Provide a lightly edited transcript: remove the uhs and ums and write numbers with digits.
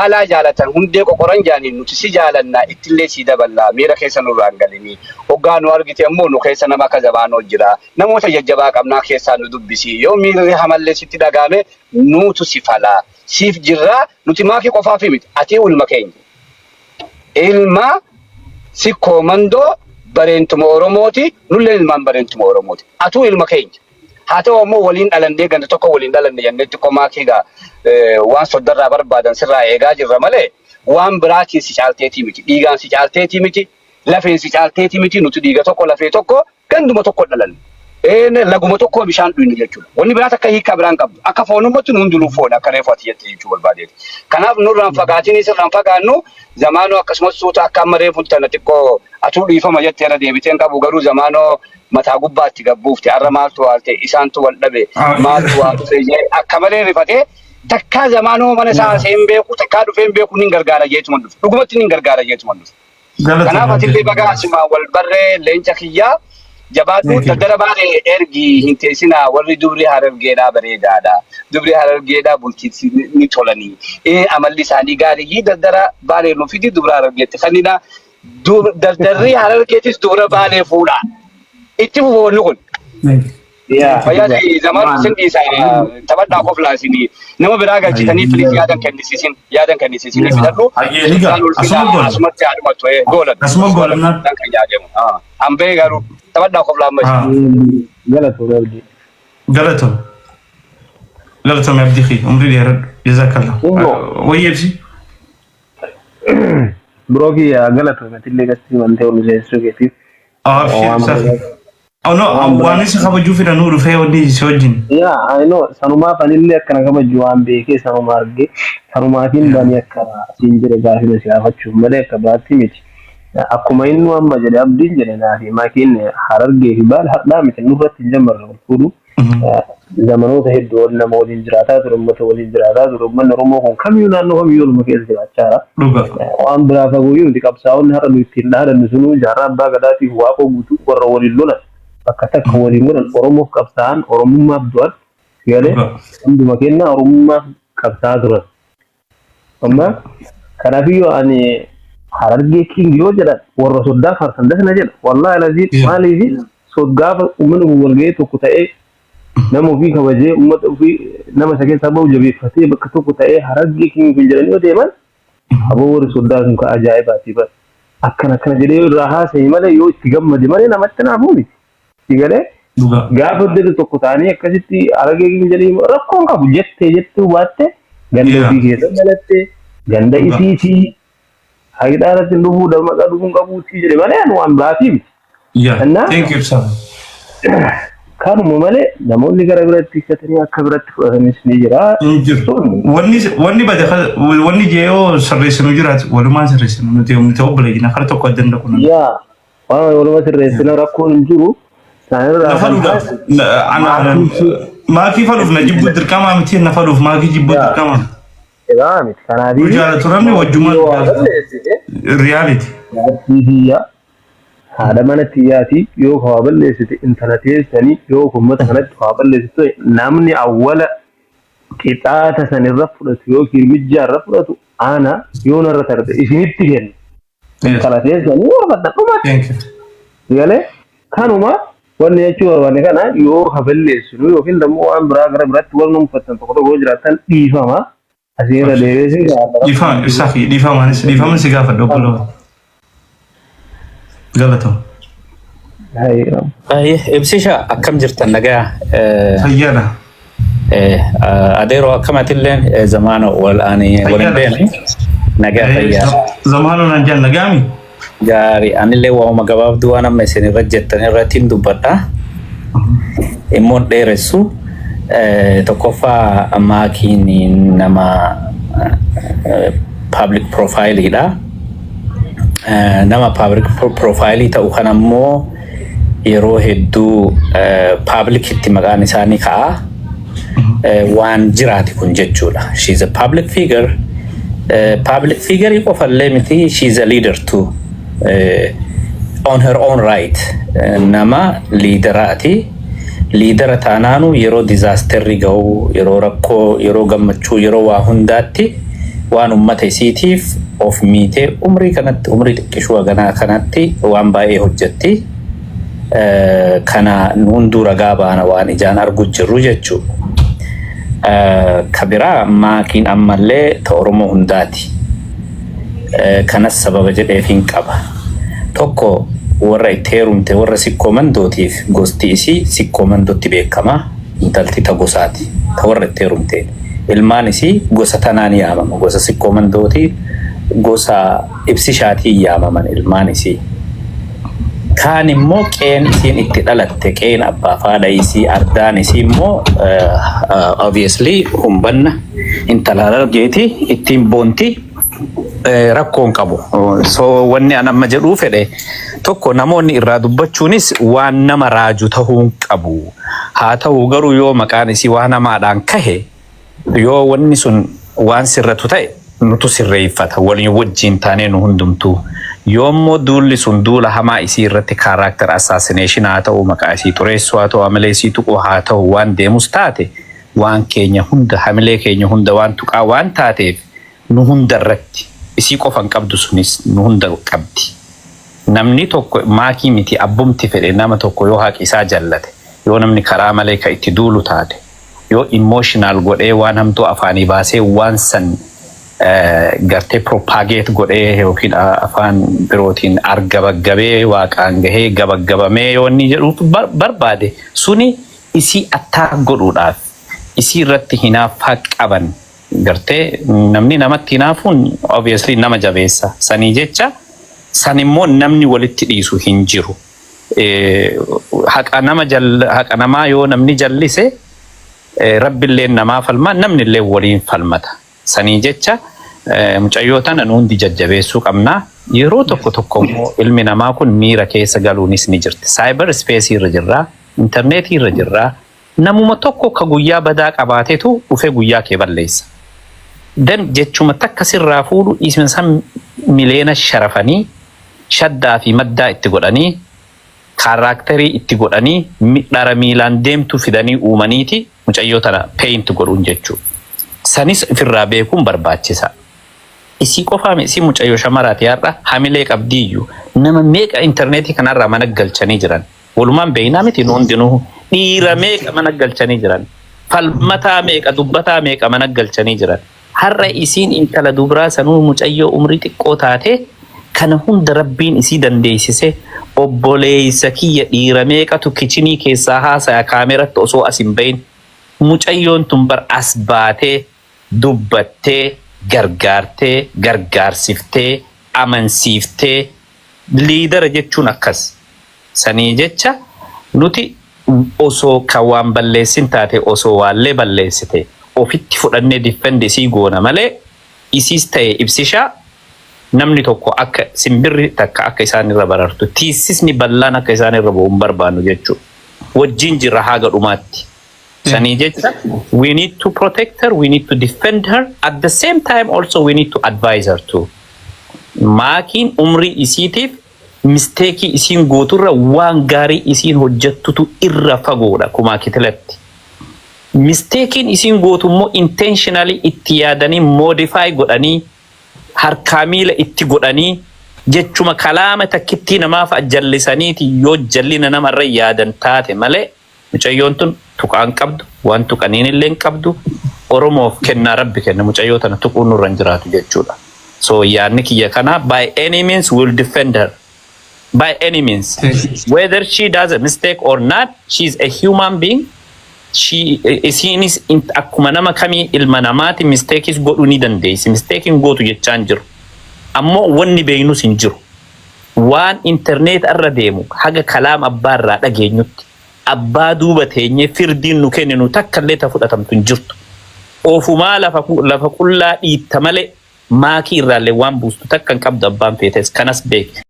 Caalaa jaalatan hundee qoqoran jaaniin, nuti si jaalannaa, ittillee si daballaa, miira keessa nurraa hin galinii. Hoggaa nu argite immoo nu keessa nama akka Zabaanoo jira. Namoota jajjabaa qabnaa, keessaa nu dubbisi. Yoo miirri hamallee sitti dhagaame, nuutu si falaa. Siif jirraa nuti, maakii qofaaf miti. Ati ilma keenya. Ilma Sikkoo Mandoo, bareentuma Oromooti. Nulleen ilmaan bareentuma Oromooti. Atuu ilma keenya. Haa ta'u ammoo waliin dhalannee, ganda tokko waliin dhalanne jennee xiqqoo maakii egaa waan soddarraa barbaadan sirraa eegaa jirra malee waan biraatiin si caalteetii miti. Dhiigaan si caalteetii miti. Lafeen si caalteetii miti. Nuti dhiiga tokko, lafee tokko, ganduma tokko dhalanne. Laguma tokko bishaan dhuynu jechuudha. Wanni biraas akka hiikaa biraan qabdu. Akka foonummaatti nu hundinuu foon akka reefu ati jette jechuu barbaadeeti. Kanaaf nurraan fagaatiin sirraan fagaannu. Zamaanoo, akkasumas suuta akka amma reefu tana xiqqoo atuu dhiifama jettee irra deebiteen qabu, garuu Zamaanoo mataa gubbaatti gabbuufte. Har'a maaltu waalte, isaantu wal dhabe, maaltu waa dhufe jee akka malee rifatee. Takkaa Zamaanoo mana isaa seen beeku, takkaa dhufee hin beeku, nin gargaara jeetuma dhufe. Dhugumatti nin gargaara jeetuma dhufe. Kanaaf atillee baga asumaan wal barree, leenca kiyyaa, jabaadhu. Dardara Baalee ergi, hin teessinaa. Warri dubri Harargeedhaa bareedaadha. Dubri Harargeedhaa bultiitti ni tolanii. Amalli isaanii gaarii. Dardara Baalee nu fidi, dubra Harargeetti kannina. Dardarri Harargeetis dubra Baalee fuudha. Itti fufu wanni kun. Fayyaa ta'e Zamaan, isin dhiisa, taphadhaa, koflaa isinii. Nama biraa galchitanii please, yaadan kennisiisin, yaadan kennisiisinii fidadhu. Hayyee, ni ga'a. Asuma gola. Asumatti haadhumatu goolan. Asuma goolamnaan. Kan yaadamu. Hambee garuu taphadhaa, koflaa ammas. Galatoon, Abdii. Galatoom. Galatoom, Abdii kiyya, umrii dheeradhu. Jazakallah. Wayyi ibsi. Biroo kiyya, galatoon, atillee gastii mantee ol seensisuu keetiif. Abshir, safi. Oh no, waan isa kabajuu fedhanuu dhufee wanni si wajjin. Yaa, I know, sanumaaf anillee akkana kabaju waan beekee, sanuma argee, sanumaatiin bani akka siin jedhe gaafina si gaafachuuf malee akka biraatti miti. Akkuma inni amma jedhe, Abdiin jedhe, naa fi maakiin Harargee fi Baal har'aa miti, nurratti hin jammarre wal fuudhu. Zamanoota hedduu wal nama waliin jiraataa ture, uummata waliin jiraataa ture. Uummanni Oromoo kun kamiyyuu naannoo kamiyyuu waluma keessa jiraachaa jira. Waan biraa fagooyyuu nuti qabsaa'onni har'a nu ittiin dhaadannu sunuu Jaarraa Abbaa Gadaatiif Waaqoo Guutuu warra waliin lolan, bakka takka waliin godhan, Oromoof qabsaa'an, Oromummaaf du'an galee hunduma kennaa Oromummaaf qabsaa'aa turan. Amma kanaafiyyuu ani Harargee king yoo jedhan, warra soddaa faarsan dasna jedha. Wallaahi laziin, maaliif gaafa uummanni kun walga'ee tokko ta'ee, nama ofii kabajee, uummata ofii nama isa keessaa bahu jabeeffatee, bakka tokko ta'ee Harargee king kan jedhanii yoo deeman, aboo warri soddaa sun ka ajaa'ibaati bara. Akkana akkana jedhee yoo irraa haasa'e malee, yoo itti gammade malee, namatti naafuu miti. Si galee? Gaafa hojjetu tokko ta'anii akkasitti Harargee king jedhanii rakkoon qabu jettee jettuu baatte, ganda ofii keessa dhalatte, ganda isiitii haqidhaa irratti dhufuu maqaa dhufuun qabuutii jedhe malee ani waan biraatii miti. Yeah. Thank you, Ibsa. Kanuma malee namoonni gara biratti hiikkatanii akka biratti fudhatanis ni jira. Hin jiru. Wanni bade, wanni jeeyoo sirreessinu jiraatu, walumaan sirreessinu. Nuti obboleeyyiin kara tokko adda hin dhaqu. Yaa, waan waluma sirreessina, rakkoon hin jiru. Isaanirraa Na kan faluudhaaf maakii faluuf na jibbuu dirqamaa miti, na faluuf maakii jibbuu dirqamaa. Egaa miti. Kanaafii Nu jaalatu namni wajjumaan yoo waa jaalatu. balleessite Reality. jaartii tiyya, haadha mana tiyyaati, yoo waa balleessite, intala teessanii yoo uummata kanatti waa balleessite, namni awwala qixaata san irra fudhatu yookiin mijjaa irra fudhatu ana. Yoo narra tarte isinitti kenna. Intala teessanii warra dhumatti. Thank you. Galee kanuma wanni jechuu barbaanne kana, yoo ka balleessinu yookiin immoo waan biraa gara biraatti warra uffattan tokko tokko yoo jiraatan, dhiifama. Asii irra deebi'ee si gaafata. Dhiifama, ibsaa fi dhiifamaanis dhiifama si gaafadha, obboloo. Galatoo. Ibsisha, akkam jirtan? Nagaa? Fayyaadha. Adeeroo, akkamatillee Zamaano wal ani waliin beenu, nagaa, fayyaa. Zamaanoo naan jaan, nagaami? Gaarii, anillee waa'uma gabaabduu waan amma isin irra jettan irratti hin dubbadha. Immoo dheeressu. Tokkoffaa, maakiin nama public profileidha. Nama public profile ta'u kan ammoo yeroo hedduu public itti maqaan isaanii ka'a. Waan jiraati kun jechuudha. She is a public figure. Public figure qofallee miti, she is a leader too. On her own right. Nama leaderaati. Leadera taanaanu yeroo disasterri ga'u, yeroo rakkoo, yeroo gammachuu, yeroo waa hundaatti Waan ummata isiitiif of miitee umrii kanatti, umrii xiqqishuu haganaa kanatti waan baay'ee hojjetti. Kana hunduu ragaa baana, waan ijaan argu jirru jechuudha. Ka biraa, maakiin ammallee ta Oromoo hundaati. Kanas sababa jedheef hin qaba. Tokko, warra itti heerumte, warra Sikkoo Mandootiif, gosti isii Sikkoo Mandootti beekama. Intalti ta gosaati. Ta warra itti heerumte. Ilmaan isii gosa tanaan yaamama. Gosa Sikkoo Mandooti, gosa Ibsishaatiin yaamaman ilmaan isii. Kaan immoo qeen isiin itti dhalatte, qeen abbaa fi haadha isii, ardaan isii immoo obviously humbanna, intala Harargeeti, ittiin boonti, rakkoon qabu. So wanni an amma jedhuu fedhe tokko, namoonni irraa dubbachuunis waan nama raaju tahuu hin qabu. Haa ta'u garuu, yoo maqaan isii waan hamaadhaan kahe, yoo wanni sun waan sirratu ta'e, nutu sirreeffata waliin wajjin taanee nu hundumtuu. Yoommoo duulli sun duula hamaa isii irratti, character assassination haa ta'u, maqaa isii xureessuu haa ta'u, hamilee isii tuquu haa ta'u, waan deemus taate, waan keenya hunda, hamilee keenya hunda waan tuqaa waan taateef, nu hunda irratti, isii qofa hin qabdu, sunis nu hunda qabdi. Namni tokko, maakii miti, abbumti fedhe, nama tokko yoo haqi isaa jallate, yoo namni karaa malee ka itti duulu taate, yoo emotional godhee waan hamtuu afaanii baasee, waan san gartee propagate godhee yookiin afaan birootiin argabaggabee waaqaan gahee gabaggabamee yoo inni jedhuuf barbaade, suni isii attack godhuudhaaf isii irratti hinaaffaa qaban, gartee namni namatti hinaafuun obviously nama jabeessa. Sanii jecha san immoo namni walitti dhiisu hin jiru. Haqa nama haqa namaa yoo namni jallise, rabbillee namaa falma, namni illee waliin falmata. Sanii jecha mucayyoo tana nu hundi jajjabeessuu qabna. Yeroo tokko tokko immoo ilmi namaa kun miira keessa galuunis ni jirti. Cyber space irra jirraa, intarneetii irra jirraa. Namuma tokko ka guyyaa badaa qabaatetu dhufee guyyaa kee balleessa. Dan jechuma takka sirraa fuudhu, isma san mileena sharafanii, shaddaa fi maddaa itti godhanii, character itti godhanii, dhara miilaan deemtu fidanii uumaniiti mucayyoo tana paint godhuun jechuudha. Sanis ofirraa beekuun barbaachisa. Isii qofaa, isii mucayyoo shamaraati, har'a hamilee qabdiiyyuu, nama meeqa intarneetii kanarraa mana galchanii jiran. Walumaan beeynaa miti nu hundinuu? Dhiira meeqa mana galchanii jiran. Falmataa meeqa, dubbataa meeqa mana galchanii jiran. Har'a isiin intala dubraa sanuu mucayyoo umrii xiqqoo taate, kana hunda rabbiin isii dandeessise. Obboleessa kiyya, dhiira meeqatu kitchen keessaa haasaya kaameratti osoo as hin bahin? Mucayyoon tun bar as baatee dubbattee, gargaartee, gargaarsiftee, amansiiftee. Leader jechuun akkas. Sanii jecha nuti osoo kan waan balleessin taate, osoo waallee balleessite, ofitti fudhannee defend isii goona malee, isiis ta'e Ibsishaa, namni tokko akka simbirri takka akka isaan irra barartu, tiisisni bal'aan akka isaan irra bu'u hin barbaannu jechuudha. Wajjin jirra haga dhumaatti. Sanii jecha we need to protect her, we need to defend her, at the same time also we need to advise her too. Maakiin umrii isiitiif mistake isiin gooturra waan gaarii isiin hojjettutu irra fagoodha kumaa kitilatti. Mistakeiin isiin gootu immoo intentionally itti yaadanii, modify godhanii, harkaa miila itti godhanii, jechuma kalaama takkittii namaaf jallisaniiti yoo jallina namarra yaadan taate malee, mucayyoon tun tuqaan qabdu, waan tuqaniin illee hin qabdu. Oromoof kennaa rabbi kenna, mucayyoo tana tuquun nurra hin jiraatu jechuudha. So yaadni kiyya kana, by any means will defend her. By any means. Whether she does a mistake or not, she's a human being. She isiinis akkuma nama kamii ilma namaati, mistakeis godhuu ni dandeessi. Mistake gootu jechaan jiru. Ammoo wanni beeynus hin jiru. Waan internet irra deemu haga kalaam abbaa irraa dhageenyutti, abbaa duuba teenyee firdiin nu kenninu takka illee ta fudhatamtu hin jirtu. Ofumaa lafa qullaa dhiitta malee, maakii irraallee waan buustu takka hin qabdu, abbaan feetes kanas beeke.